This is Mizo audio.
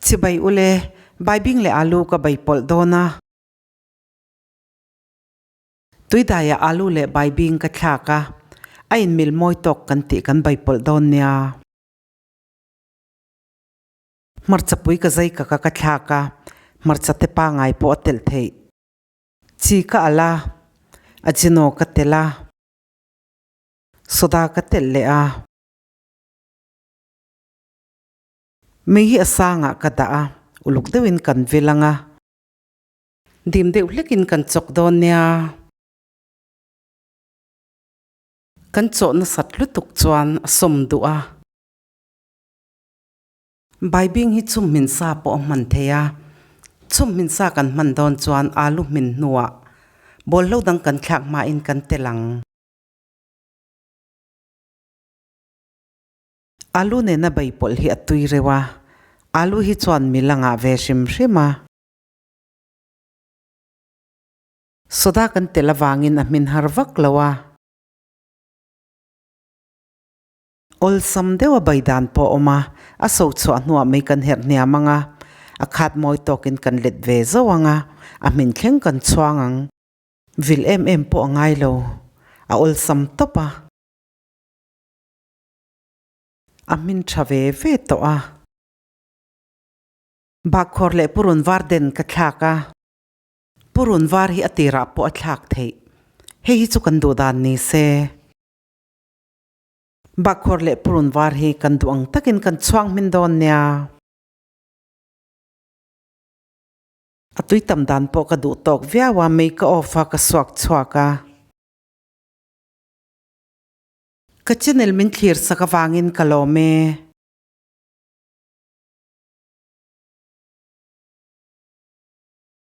Chibai ule, baibing leh alu ka bai pawlh dawn a. Tuidaiah alu leh baibing ka thlak a, a inmil mawi tawk kan tih kan bai pawlh dawn nia. Hmarcha pui ka zai kaka ka thlak a, hmarcha te pangai pawh a telh theih. Chi ka alh a, ajino ka telh a, soda ka telh leh a. Mei hi a sangah ka dah a, uluk deuhin kan vil ang a. Dim deuh hlekin kan chawk dawn nia. Kan chawh nasat lutuk chuan a sawm duh a. Baibing hi chhum hmin sa pawh a hman thei a, chhum hmin sa kan hman dawn chuan alu hmin hnuah bawlhlo dang kan thlak hmain kan tel ang. Alu nena bei pawlh hi a tui reuh a, alu hi chuan mil a ngah ve hrim hrim a. Soda kan tel avangin a hmin har vak lo a. Awlsam deuha bei dan pawh a awm a, a so chhuah hnuah mai kan herh hniam ang a, a khat mawi tawkin kan let ve zauh ang a, a hmin thleng kan chhuang ang. Vil em em pawh a ngai lo, a awlsam tawp a. A hmin tha ve ve tawh a. Bakkhawr leh purun var den ka thlak a. Purun var hi a tirah pawh a thlak theih. Hei hi chu kan duh dan ni se. Bakkhawr leh purun var hi kan duh ang takin kan chhuang hmin dawn nia. A tui tam dan pawh ka duh tawk viau a, mei ka off a, ka suak chhuak a. Ka channel min thlir sak avangin ka lawm e.